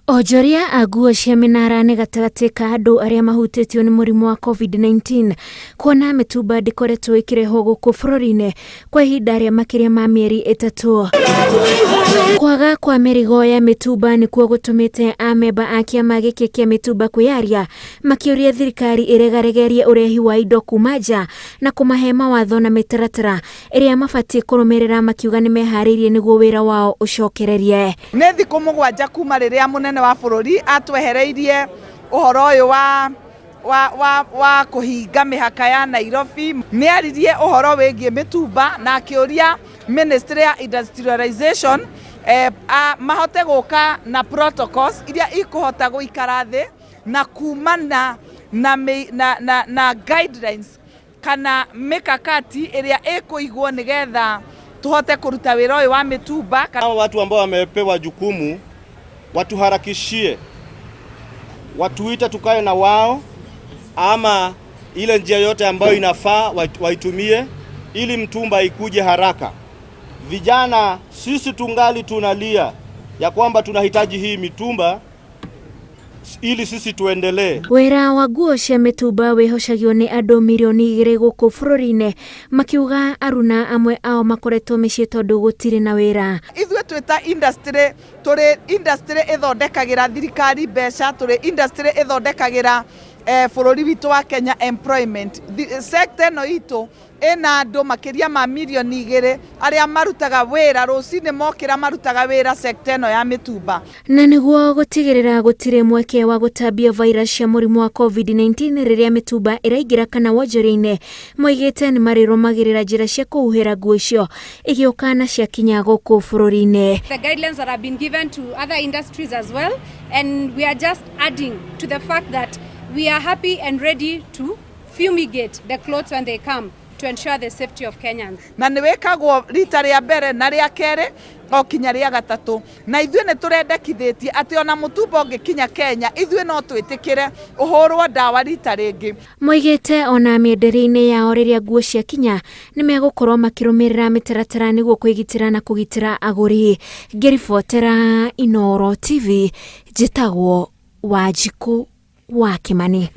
Onjoria a nguo cia mĩnara nĩ gatagatĩ ka andũ arĩa mahutĩtio nĩ mũrimũ wa COVID-19 kuona mĩtumba ndĩkoretwo ĩkĩrehwo gũkũ bũrũri-inĩ kwa ihinda rĩa makĩria ma mĩeri 3. Kwaga kwa mĩrigo ya mĩtumba nĩkuo gũtũmĩte amemba a kĩama gĩkĩ kĩa mĩtumba kwĩyaria makĩũria thirikari ĩregaregerie ũrehi wa indo kuma nja na kũmahe mawatho na mĩtaratara ĩrĩa mabatiĩ kũrũmĩrĩra, makiuga nĩ meharĩirie nĩguo wĩra wao ũcokererie. Nĩ thikũ 7 kuma rĩrĩa mũnene wa bũrũri atwehereirie ũhoro ũyũ wa kũhinga mĩhaka ya Nairobi. Nĩ aririe ũhoro wĩgiĩ mĩtumba na akĩũria Ministry ya Industrialization mahote gũka na protocols iria ikũhota gũikara thĩ na kumana na guidelines kana mikakati ĩrĩa ĩkũigwo nĩgetha tuhote kũruta wĩra ũyũ wa mĩtumba. Hawa watu ambao wamepewa jukumu watuharakishie, watuite tukae na wao, ama ile njia yote ambayo inafaa waitumie ili mtumba ikuje haraka. Vijana sisi tungali tunalia ya kwamba tunahitaji hii mitumba ili sisi tuendelee. Wĩra wa nguo cia mĩtumba wĩhocagio nĩ andũ mirioni 2 gũkũ bũrũri-inĩ, makiuga aruna amwe ao makoretwo mĩciĩ tondũ gũtirĩ na wĩra. Ithuĩ twĩ ta industry, tũrĩ industry ĩthondekagĩra thirikari mbeca, tũrĩ industry ĩthondekagĩra bũrũri witũ wa Kenya employment. Sector ĩno itũ ĩna andũ makĩria ma mirioni 2 arĩa marutaga wĩra rũcinĩ mokĩra, marutaga wĩra sector ĩno ya mĩtumba. Na nĩguo gũtigĩrĩra gũtirĩ mweke wa gũtambia virus cia mũrimũ wa COVID-19 rĩrĩa mĩtumba ĩraingĩra kana wonjoria-inĩ, moigĩte nĩ marĩrũmagĩrĩra njĩra cia kũhuhĩra nguo icio igĩũka na ciakinya gũkũ bũrũri-inĩ. The guidelines that have been given to other industries as well, and we are just adding to the fact that we are happy and ready to fumigate the clothes when they come to ensure the safety of Kenyans. Na nĩ wĩkagwo rita rĩa mbere na rĩa kerĩ o kinya rĩa gatatũ, na ithuĩ nĩ tũrendekithĩtie atĩ ona mũtumba ũngĩkinya Kenya, ithuĩ no twĩtĩkĩre ũhũrwo ndawa rita rĩngĩ. Moigĩte ona mĩenderie-inĩ yao rĩrĩa nguo ciakinya nĩ megũkorwo makĩrũmĩrĩra mĩtaratara nĩguo kwĩgitĩra na kũgitĩra agũri. Ngĩribotera Inooro TV, njĩtagwo Wanjikũ wa Kĩmani.